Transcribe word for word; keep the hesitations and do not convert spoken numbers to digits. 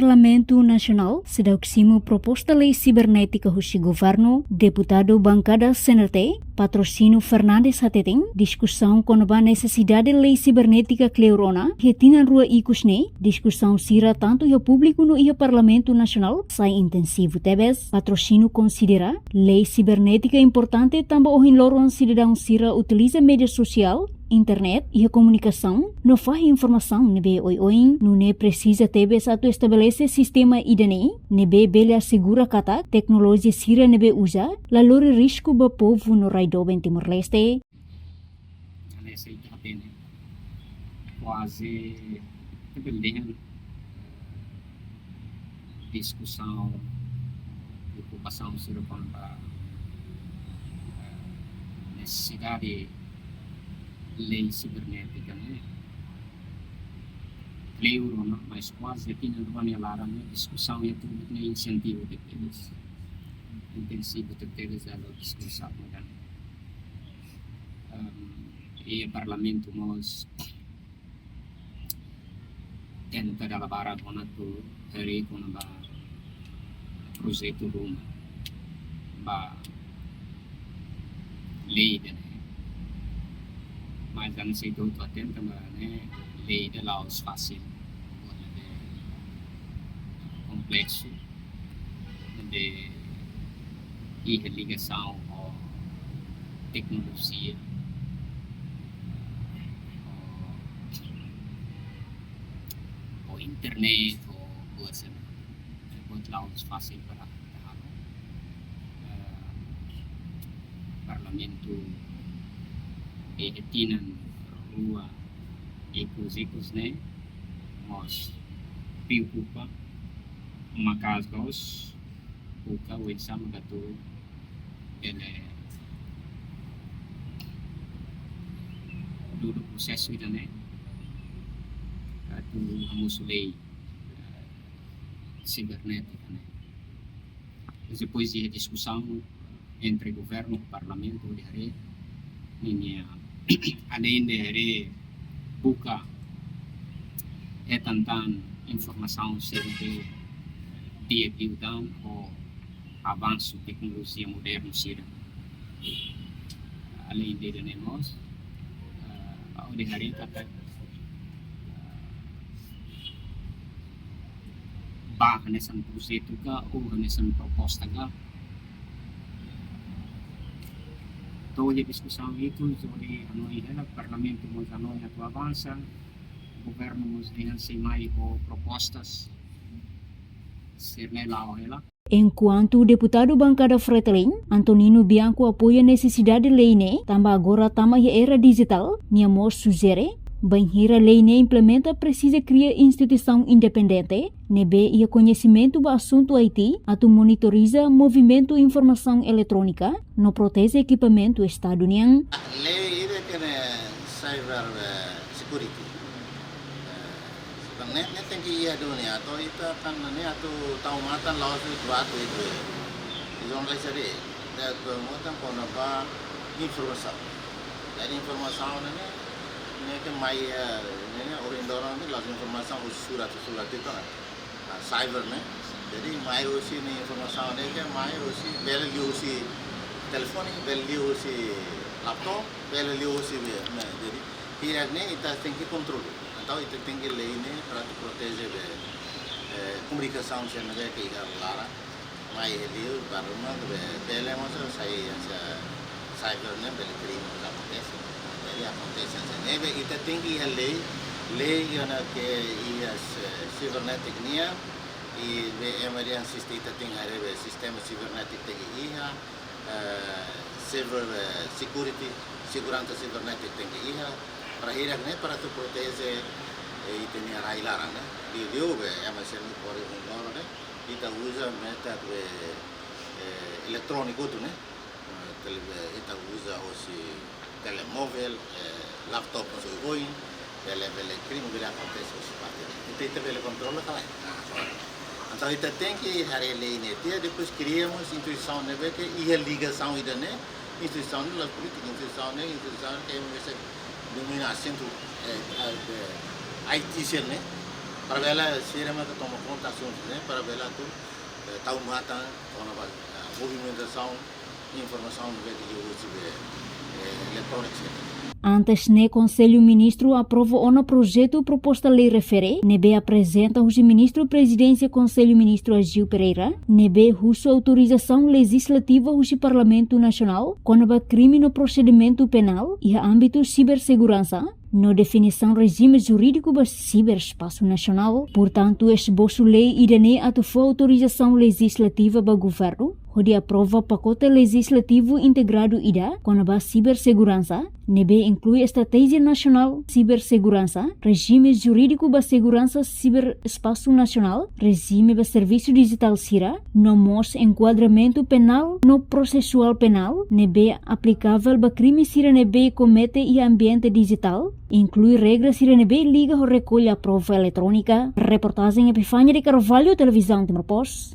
Parlamentu Nasionál seidauk simu proposta lei sibernétika husi governu, deputadu bankada C N R T, Patrocínio Fernandes hateten, diskusaun kona-ba nesesidade lei sibernétika kleur ona iha tinan rua ikus ne'e, diskusaun sira tantu iha públiku no iha Parlamentu Nasionál sai intensivu tebes. Patrocínio konsidera lei sibernétika importante tanba ohin loron sidadaun sira utiliza média sosiál, internet, iha komunikasaun no fahe informasaun ne'ebé oioin, nune'e presiza tebes atu estabelese sistema ida-ne'e ne'ebé bele asegura katak teknolojia sira ne'ebé uza la lori risku ba povu no rai doben Timor-Leste. Ane sei hatene kuaze tebel dehan diskusaun, preokupasaun sira kona-ba, eh, nesesidade lei sibernétika ne'e kleur ona, mas kuaze tinan rua nia laran ne'e diskusaun iha públiku ne'e intensivu tebes. Intensivu tebes dala diskusaun ne'e. Em, iha Parlamentu mós tenta dala barak ona atu haree kona-ba projetu ruma ba lei ida-ne'e. Mas ami sei hotu atenta ba ne'e lei ida la'ós fasil, buat ne'ebé kompleksu, ne'ebé iha ligasaun ho teknolojia, ho, ho internet, ho buat sira-ne'e. Buat la'ós fasil para halo. Eh, Parlamentu iha tinan rua ikus-ikus ne'e mós preokupa maka'as loos, buka oinsá mak atu bele dudu prosesu ida-ne'e atu hamosu lei, eh, sibernétika ne'e. Depois de diskusaun entre governu ho parlamentu, hodi haree ninia, além de haree buka hetan tan informasaun sira ne'ebé di'ak liután ho avansu teknolojia modernu sira. Além de ne'e mós, eh, hodi haree katak, eh, ba hanesan projetu ka, ou hanesan proposta ka, to'o iha diskusaun ikus, hodi hanoin hela, parlamentu mós hanoin atu avansa, governu mós dehan sei mai ho propostas, sira-ne'e la'o hela. Enkuantu deputadu bankada Fretilin, Antonino Bianco apoia nesesidade lei ne'e, tanba agora tama iha era dijitál, nia mós sujere, bainhira lei ne'e implementa presiza kria instituisaun independente, ne'ebé iha koñesimentu ba asuntu I T, atu monitoriza movimentu informasaun eletrónika, no proteje ekipamentu Estadu nian. Lei ida ke ne'e cyber, eh, security. Eh, ne'e, ne'e tenke iha duni, atu ita kan ne'e atu tau matan la'ós atu atu itu. Izon lai sari, ita tau matan kona-ba informasaun. Jadi informasaun ne'e, ne'e ke mai, eh, ne'e, ne'e, ohin loron ne'e la'ós informasaun husi surat, surat itu kan. Ah, cyber ne'e. Jadi mai husi ne'e informasaun ne'e ke mai husi, bele liu husi telefone, bele liu husi laptop, bele liu husi be, ne'e. Jadi, hirak ne'e ita tenke kontrolu. Entaun ita tenke lei ne'e para atu proteje be, eh, komunikasaun sira ne'ebé ke iha laran. Mai iha liur, baru mak be, bele mós sai hanesan cyber ne'e bele krime mós akontese. Jadi akontese hanesan ne'e be ita tenke iha lei, lei ida-ne'e ke iha si-, cybernetic nian, i be ema dehan siste ita tenke haree be sistema cybernetic tenke iha, eh, cyber, eh, security, seguransa cybernetic tenke iha, para hirak ne'e para atu proteje, eh, ita-nia rai laran ne'e. Liuliu be ema sira ne'ebé ohin loron ne'e, ita uza metak be, eh, eletróniku hotu ne'e. Eh, tele-, ita uza hosi telemóvel, eh, laptop mós oioin, bele, bele krime bele akontese hosi parte ne'e. Ita, ita bele kontrola ka lae. Ah, entaun ita tenke haree lei ne'e tiha, depois kria mós instituisaun ne'ebé ke iha ligasaun ida-ne'e, instituisaun ne'e la'ós polítika, instituisaun ne'e, instituisaun ke mós domina asuntu, eh, eh, de I T sira ne'e. Para bele sira maka toma konta asuntu ne'e, para bele atu, eh, tau matan kona-ba, eh, movimentasaun informasaun ne'ebé liuhusi be, eh, eletróniku sira. Antes ne'e Konsellu Ministru aprova ona projetu proposta lei refere, ne'ebé aprezenta husi Ministru Prezidénsia Konsellu Ministru Agio Pereira, ne'ebé husu autorizasaun lejizlativa husi Parlamentu Nasionál, kona-ba krime no prosedimentu penál, iha ámbitu siberseguransa, no definisaun rejime jurídiku ba siberespasu nasionál. Portantu, esbosu lei ida-ne'e atu fó autorizasaun lejizlativa ba governu hodi aprova pakote lejizlativu integradu ida kona-ba siberseguransa, ne'ebé inklui estratéjia nasionál siberseguransa, rejime jurídiku ba seguransa siberespasu nasionál, rejime ba servisu dijitál sira, no mós enkuadramentu penál no prosesuál penál ne'ebé aplikavel ba krime sira ne'ebé komete iha ambiente dijitál, inklui regra sira ne'ebé liga ho rekolla prova eletrónika. Reportajen Epifania de Carvalho, Televizaun Timor Post.